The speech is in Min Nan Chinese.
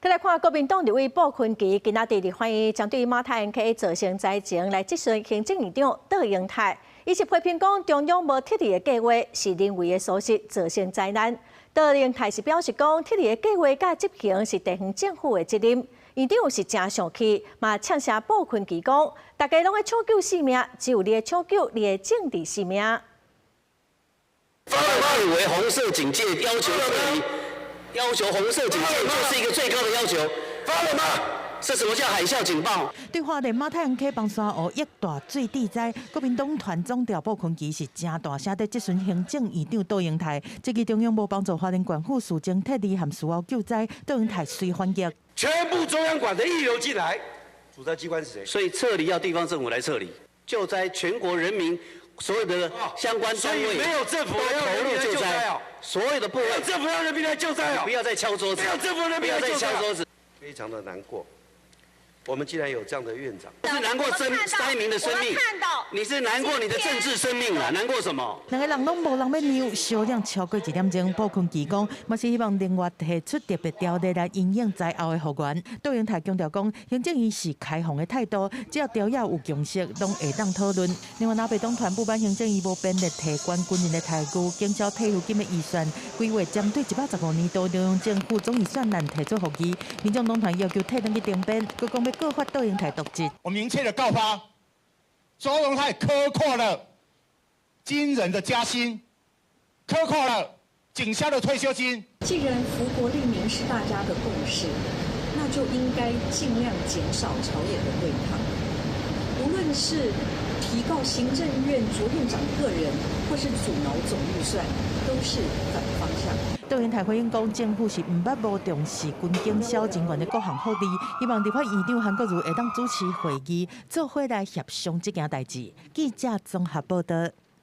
來看國民黨立委傅崐萁今仔佇立法院針對馬太鞍溪造成災情來質詢行政院長卓榮泰，伊是批評講中央無撤離的計劃是人為的疏失造成災難。卓榮泰是表示講撤離的計劃佮執行是地方政府的責任。院長是誠生氣，嘛嗆聲傅崐萁講，大家攏咧搶救性命，只有你咧搶救你的政治性命。發為紅色警戒，要求撤離，要求紅色警戒就是一個最高的要求。發了嗎？這什麼叫海嘯警報？對花蓮馬太鞍溪枋山湖邑大水致災，國民黨團總召傅崐萁是誠大聲佇質詢行政院長卓榮泰，質疑中央無幫助花蓮縣府事前撤離和事後救災，卓榮泰隨反擊。全部中央管的溢流進來，主責機關是誰？所以撤離要地方政府來撤離，救災全國人民所有的相關單位沒有政府投入救災，所有的部位政府要人民來救災哦！不要再敲桌子，沒有政府人民不要再敲桌子，非常的難過。我們竟然有這樣的院長，是難過生災民的生命，你是難過你的政治生命啊？難過什麼？兩個人攏無人欲讓，相兩超過一點鐘。傅崐萁講，嘛是希望另外提出特別條例來因應災後的復原。卓榮泰強調講，行政院是開放的態度，只要朝野有共識，攏會當討論。另外，藍白黨團不滿行政院無便利提懸軍人的待遇、減少退撫金的預算，規劃針對115年度中央政府總預算案提出覆議。民眾黨團要求退轉去重編，閣講欲告發卓榮泰瀆職。我明確的告發，卓榮泰克扣了軍人的加薪，克扣了警消的退休金。既然福國利民是大家的共識，那就應該盡量減少朝野的對抗。無論是提告行政院卓院長個人，或是阻撓總預算，都是反方向。卓榮泰回應講，政府是毋捌無重視軍警消人員的各項福利，希望立法院長韓國瑜會當主持會議，做伙來協商這件代誌。記者綜合報道。